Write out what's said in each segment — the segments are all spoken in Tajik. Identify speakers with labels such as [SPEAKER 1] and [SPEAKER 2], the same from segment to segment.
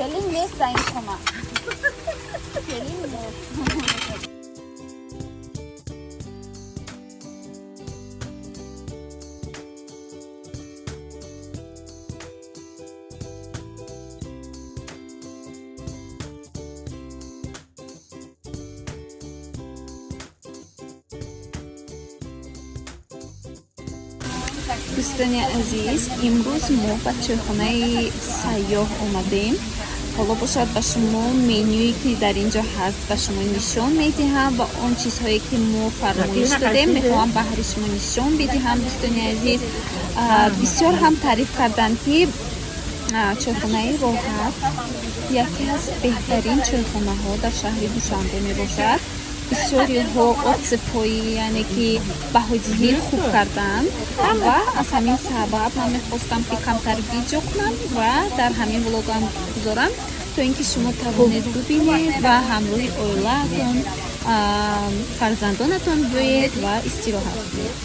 [SPEAKER 1] Келин нест дар ин хона. Келин нест. Дӯстони азиз, имрӯз мо ба чойхонаи Сайёҳ омадем. Ҳоло бошад, ба шумо менюе, ки дар ин ҷо ҳаст, ба шумо нишон медиҳам ва он чизҳое, ки мо фармоиш додем, мехоҳам баҳри шумо нишон бидиҳам. Дӯстони азиз, бисёр ҳам таъриф карданд, ки чойхонаи Роҳат яке аз беҳтарин чойхонаҳо дар шаҳри Душанбе мебошад. Бисёриҳо отзывҳои, яъне ки баҳодиҳии хуб карданд ва аз ҳамин сабаб ман мехостам, ки камтар видео кунам ва дар ҳамин влогам гузорам, то ин ки шумо тавонед бубинед ва ҳамроҳи оилаатон, фарзандонатон биёед ва истироҳат кунед.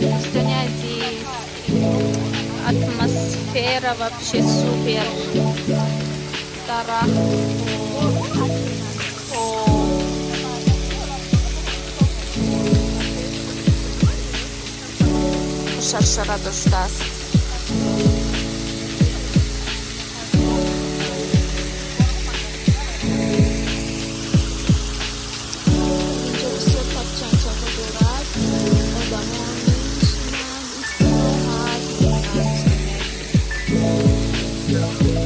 [SPEAKER 1] Дӯстони азиз, атмосфера вообще супер. Дарахт, об. Шаршара доштааст. Инҷо бисёр тапчанчаҳо дорад, одамо менишинанд, истироҳат мекунанд, дӯстони азиз.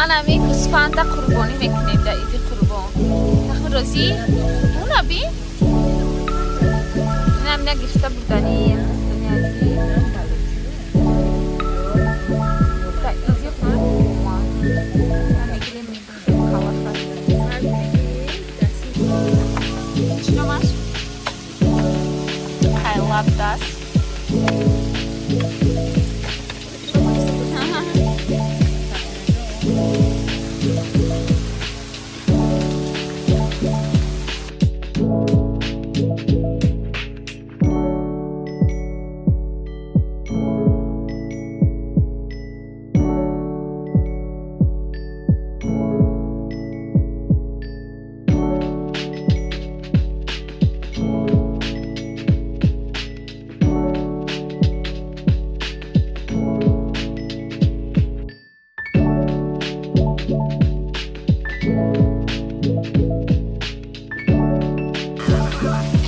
[SPEAKER 1] Анами гӯсфанда қурбонӣ мекунем дар Иди Қурбон. Тахми розӣ? Уна бин. Инам нагирифта бурданӣ, дӯстони азиз. Дар Иди Қурбон. Мегирем, калаша. Чӣ номаш? Хайлабдаст.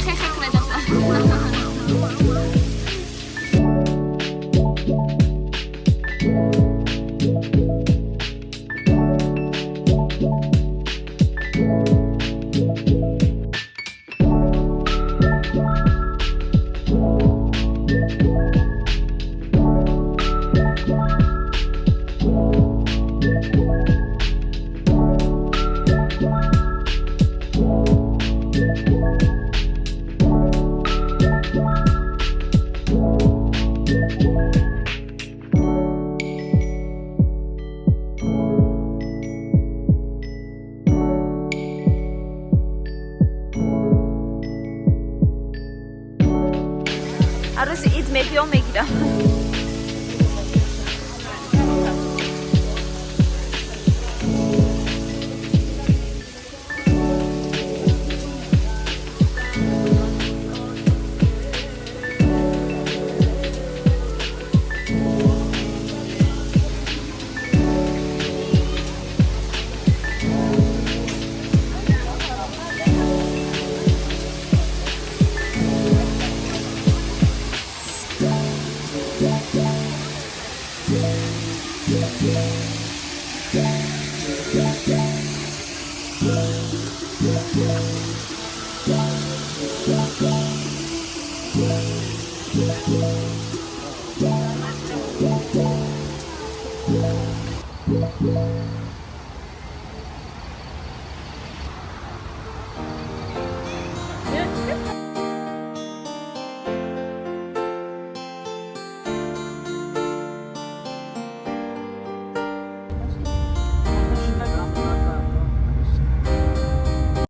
[SPEAKER 1] Хе-хе кунед. Ҳар рӯзи ид мебиём, мегирам.